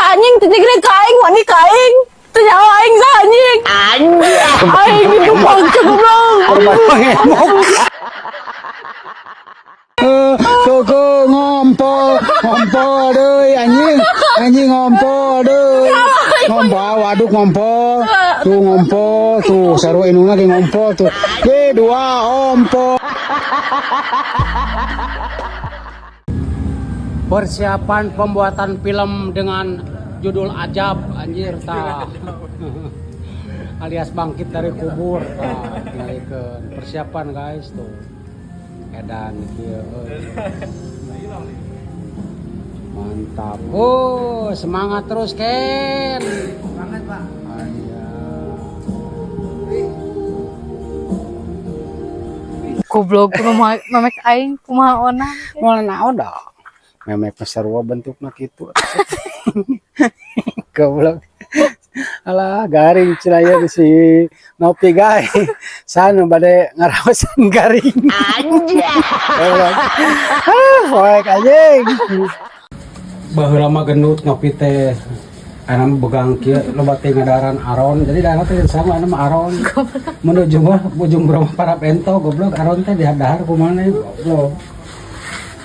Anjing teu gede ka aing, wani ka aing. Teu nyaho aing saha, anjing. Aing ditumpang goblok. Korban pengemok. Eh, koko ngompol, ngompol deui anjing. Anjing ngompol deui. Ngompol, waduk ngompol. Tuh ngompol, tuh sarua indungna ge ngompol tuh. Ge dua ompol. Persiapan pembuatan film dengan judul Ajab, anjir, tah. Alias bangkit dari kubur, tah, tinggalikeun. Persiapan, guys, tuh. Edan kieu euy. Mantap. Oh, semangat terus, Ken. Semangat, Pak. Iya. Goblok, kumaha memek aing, kumaha onang. Moal naon dah. Memek mah sarua bentukna kitu. Goblok. Alah, garing cenah ieu si Nopi, guys. Sana bade ngaraosan garing. Anjing. Ah, poek anjing. Baheula mah gendut Nopi teh. Anu begang kieu, loba teh ngadaran aron. Jadi daerah teh sama anu mah aron. Menuju mah ujung berapa para bento, goblok, aron teh dahar kumaha, goblok.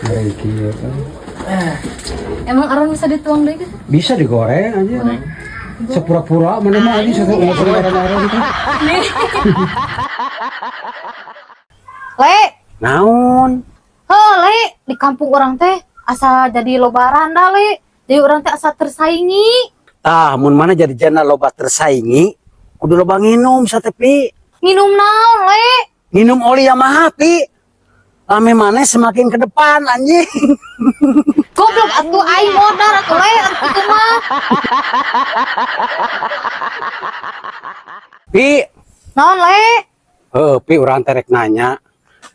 Garing kieu. Emang aron bisa dituang deui gitu? Bisa digoreng aja. Sepura-pura mana mah anjing satu ngomong aron teh. Le, Naon? Heuh, Le, di kampung urang teh asa jadi loba randa, Le. Jadi urang teh asa tersaingi. Tah, mun mana jadi jana loba tersaingi, kudu loba nginum sate, Pi. Minum naon, Le? Nginum oli Yamaha, Pi. Lame mana semakin ke depan, anjing. Goblok atuh, aing modar atuh, Le, atuh kitu mah. Pi, Naon, Le? Heuh, Pi, urang teh rek nanya.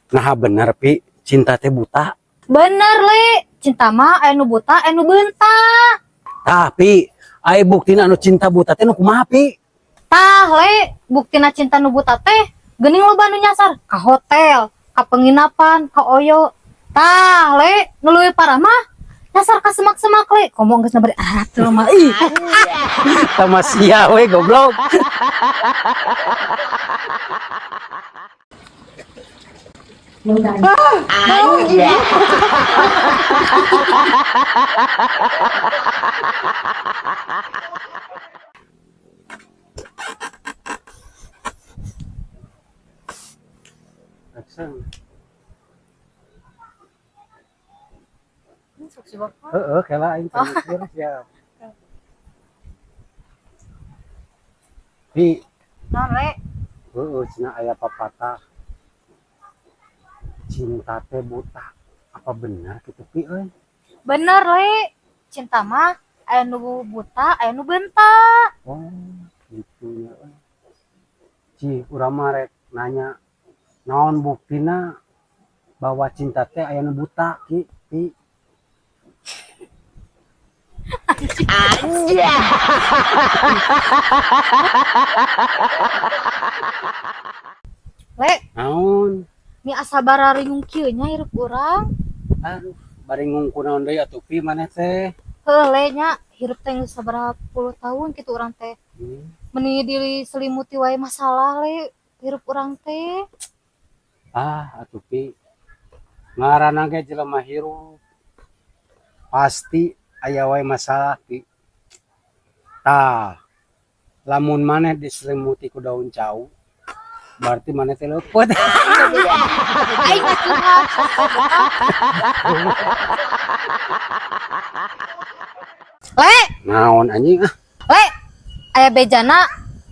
Nah, bener, Pi, cinta teh buta? Bener, Le. Cinta mah aya nu buta, aya nu beunta. Tah, Pi, aya buktina anu cinta buta teh nu kumaha, Pi? Tah, Le, buktina cinta nu buta teh geuning loba nu nyasar ka hotel, ka penginapan, ka oyo. Tah, Le, nu leuwih parah mah nyasar ka semak-semak, Le. Komo geus bari atuh mah ih. Sama sia we, goblok. Action. Heeh, kela aing teu mikir siap. Pi, Naon, Le? Heeh, cenah aya papatah. Cinta teh buta. Apa benar gitu, Pi euy? Bener, Le. Cinta mah aya nu buta, aya nu beunta. Oh, gitu ya euy. Ci, urang mah rek nanya naon buktina bahwa cinta teh aya nu buta, Ki, Pi? Le, Naon? Mi asa bararingung kieu nya hirup urang. Aduh, bari ngungku naon deui atuh, Pi, maneh teh? Heuh, Le, nya hirup teh geus sabaraha puluh tahun kitu urang teh. Meni diselimuti wae masalah, Le, hirup urang teh. Ah, atuh, Pi. Ngaranna ge jelema hirup. Pasti aya wae masalah, Pi. Tah, lamun maneh diselimuti ku daun cau, berarti maneh teh leupeut. Aing mah curhat. Le, Naon, anjing, ah? Le, aya bejana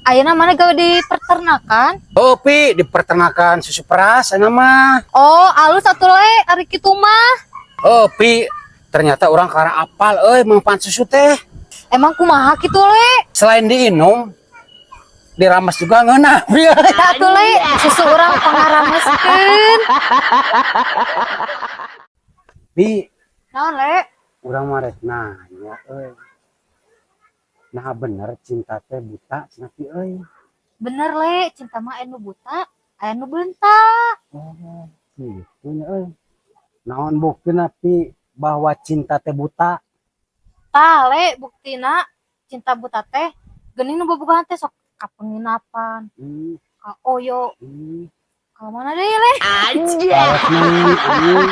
ayeuna mana gawe di peternakan? Oh, Pi, di peternakan susu peras aya mah. Oh, alus atuh, Le, ari kitu mah. Oh, Pi, ternyata urang kakara apal euy manfaat susu teh. Emang kumaha kitu, Le? Selain diinum, diramas juga ngeunah, Pi. Eta atuh, Le, susu urang pangarameskeun. Pi, Naon, Le? Urang mah rek nanya euy. Nah, bener cinta teh buta cenah, Pi euy? Bener, Le, cinta mah aya nu buta, aya nu beunta. Oh, gitu nya euy. Naon buktina, Pi, bahwa cinta teh buta? Tah, Le, buktina cinta buta teh geuning nu bobogohan teh sok ka penginapan, ka Oyo, ka mana deui, Le? Kawas naon, anjing.